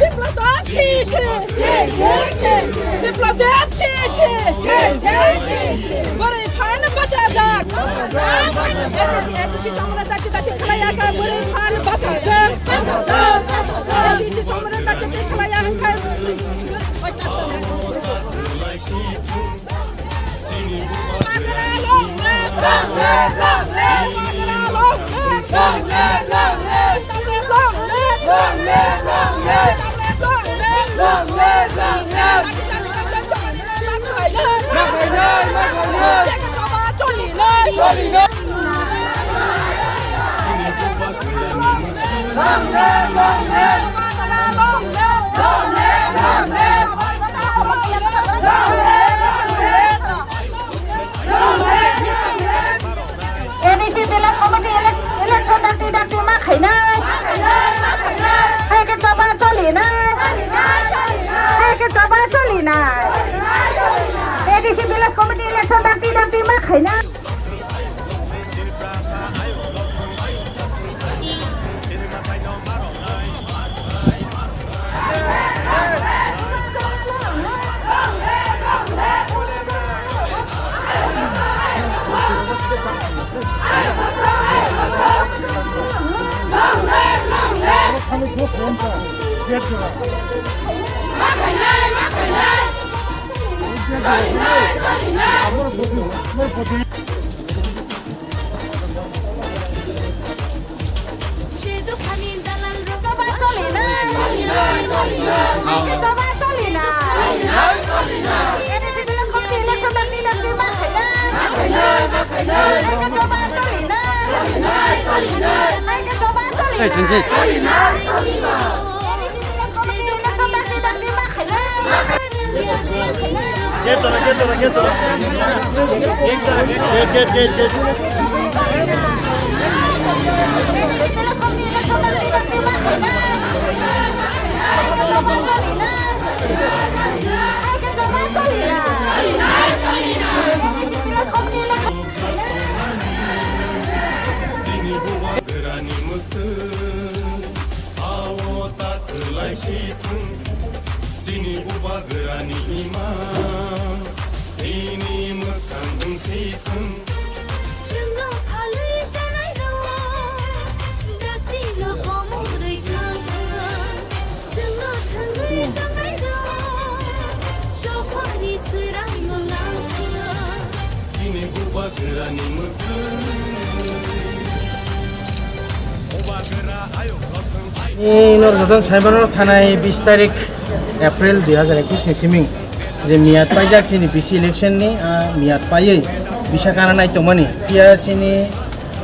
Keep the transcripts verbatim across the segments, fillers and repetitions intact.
Biplab Deb jai se! Biplab Deb jai se! Bwrwi phan bachajak! A D C chongmani dakti dakti khlaiya kha, bwrwi phan bachajak! A D C chongmani dakti dakti khlaiya hwnkhe. A D C village committee elec-, election dakti dakti ma khainai. Hai khe choba cholinai. Hai khe choba cholinai. A D C village committee election dakti dakti ma khainai. Hey, Sanjay. Chini bubagrani ima, ini mwkhang wngsi thung. Chwngno phalwi chanai rok, dakti no komorwi thang thang. Chwngno thangwi tangnai rok, dophani swrang no lang thang. Chini bubagrani mwkhang. Bubagra ayuk. Ni norok joto sai mano thanai bis tarik April dui hajar ekwis ni simi je miyat paijak chini B C election ni, ah, miyat paiwi bisa kana nai tongmani. Phiya chini,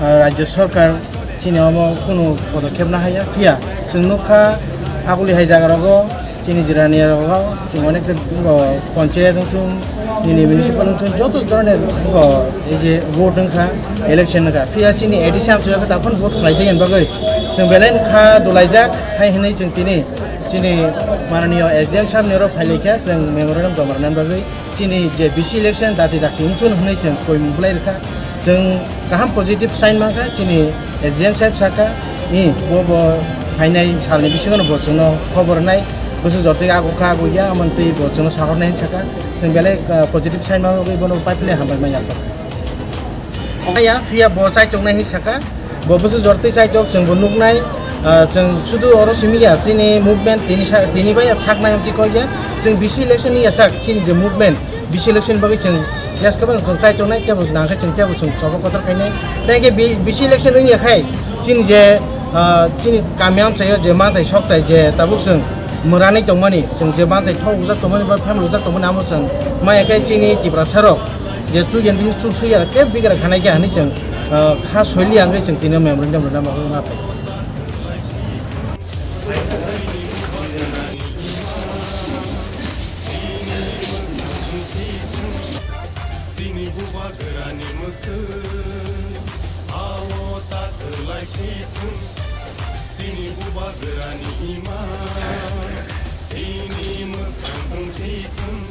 ah, Rajya Sarkar chini omo kunu podokkhep nahaiya. Phiya chwng nukha aguli hai jaga rogo chini jirani rogo chwng onek ta, o, panchayat wngthung, nini municipal wngthung, joto dhoroner, o, ei je vote wngkha, election wngkha. Phiya chini A D C amchaio khe taphano vote khlaijak, yani bagwi chwng belai kha dolaijak hai hwnwi chwng tini chini mananiyo S D M sahab ni oro phailaikha, chwng memorandum joma rwna bagwi. Chini je B C election dati dakti wngthun hwnwi chwng koimung bwlai rwkha. Chwng kaham positive sign mankha, chini S D M sahab sakha, "Ni, bo, bo phainai salni bisingono bo chwngno khobor rwnai, bwswk jortwi agukha, agukya, amoni twi bo chwngno sahornai," hwnwi sakha. Chwng belai, ah, positive sign manwi bono paiphle hambai manya. Maya, phiya bo chaitok nai hwnwi sakha. Bo bwswk jortwi chaitok chwng bo nuknai, ah, chwng sudu oro simi ya, chini movement tini sa-, tini bai thaknai amtwi kok ya. Chwng B C election ni yasak chini je movement, B C election bagwi chwng yes kwbang chwng chaitok nai, tebo nangkhe chwng tebo chwng choba kotor khainai. Tei khe B-, B C election wngya khai chini je, ah, chini kami amchaio je manthai sokthai je tabuk chwng mwranwi tongmani, chwng je manthai thok rwjak tongmani ba phem rwjak tongmani amo chwng maya khe chini Tiprasa rok je chukya bini chuk swi ya khe bigra khanai khe hinwi chwng, ah, kha soili ya wngwi chwng tini memorandum rwna bagwi ma phai. Chini bubagrani mwkhwng, alo ta kwlai si thung. Chini bubagrani ima, chini mwkhang wng si thung.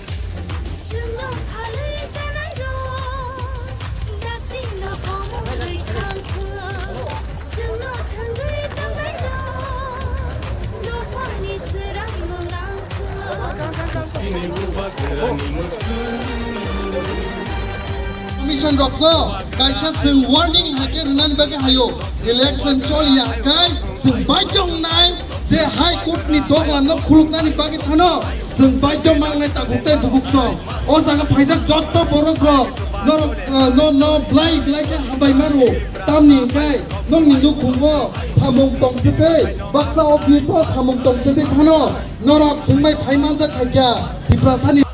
Chwngno phalwi chanai rok, dakti no komorwi thang thung. Chwngno thangwi tongnai rok, dophani swrang no nang thung. Chini bubagrani mwkhwng. Commission rokno kaisa chwng warning hai khe rwnani bagwi hayo. Election choliya hai khe chwng baidhyo wngnai je High Court ni doglam no khuluknani bagwi phano chwng baidhyo mangnai takhuk tei bukhuk song. O jaga phaijak jotto borok rok norok, eh, no, no blai blai khe hambai mano. Tamni hwnkhe nokni nukhungo samung tong se tei baksa office o samung tong se tei phano norok chwng bai phai manjak khaikha Tiprasani.